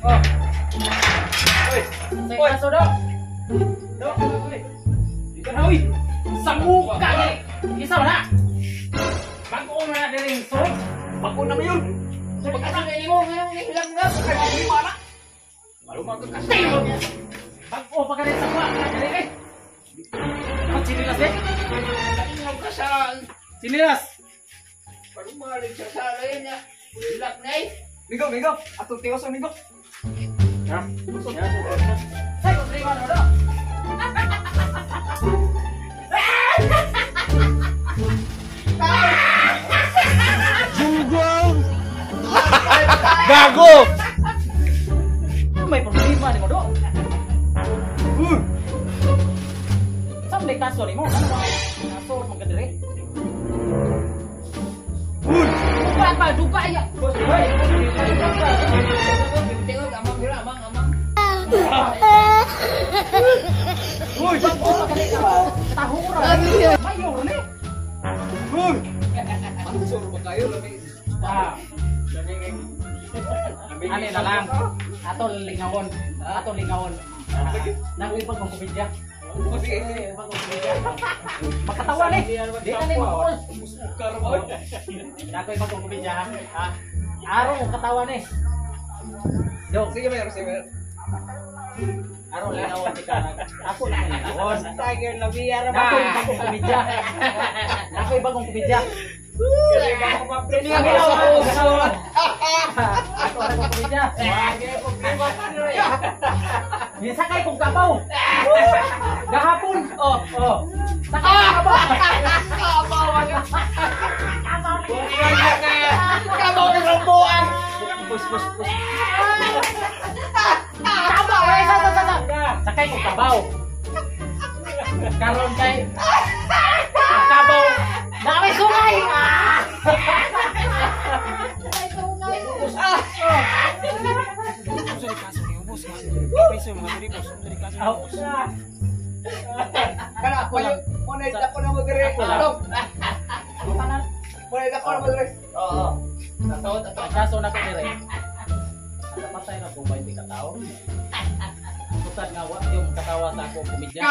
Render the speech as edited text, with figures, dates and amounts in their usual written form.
Oh. Oy. Sa Oy. kaso do. Do. Oy. Di ka na, oy. Sanguka gani. Isa ba na? Bago na na diri so. Bako na ba yun? Sa pagkasa kay nimo ngayong ilang nga. Kay problema na. Maluma ka kasi. Bago pa ka rin sa kwa. Diri eh. Ang chinilas eh. Ingaw ka sa Chinilas. parumalig sa salay niya. Hilak na eh. Migo, migo. Atong tiwas ang migo. Ha? Say problema no do. Dugaw! Gago! May problema nimo do. Sa may kaso nimo? Ano ba? Kaso man ka diri. Duga pa, duga ya. Boss, Hoy, tingog, amang gira, amang, amang. Uy. Bago pa ka rin ka. Tahura. Mayor ni. Uy. Sure ba kayo? Lami. Ah. Lami. Ano na lang. Ato lingawon. Ato lingawon. Nang ibang kong komedya. Oh, sige, sige. Ibang kong komedya. Makatawa ni. Di na ni makul. Musukar ba? Dako ibang kong komedya ha. Ha? Araw kong katawa ni. Do, Sige, Mayor, sige, Mayor. araw lingawon ti ka. Ako lang lingawon. Tiger na biyara Dako ibang kong komedya. Dako ibang kong komedya. Niya sa puso. Ako ang komedya. Problema pa rin. Sakay kong kabaw. Gahapon. Oh, oh. Sakay kong kabaw. Kabaw ng rambuan. Pus, pus, pus. Kabaw eh, sa sa sa. sa. Sakay kong kabaw. Karon kay ang kabaw. Dami sungay. Ah! Aw. Kana, payo. Munay dako na mo dire. Ako lang. Dong. Tanan. Munay dako na mo dire. Oo. Totoo, totoo. Ang kaso na ko dire. Napatay na kung 20 ka tao. Sutad nga wa yung katawa sa ako komedya.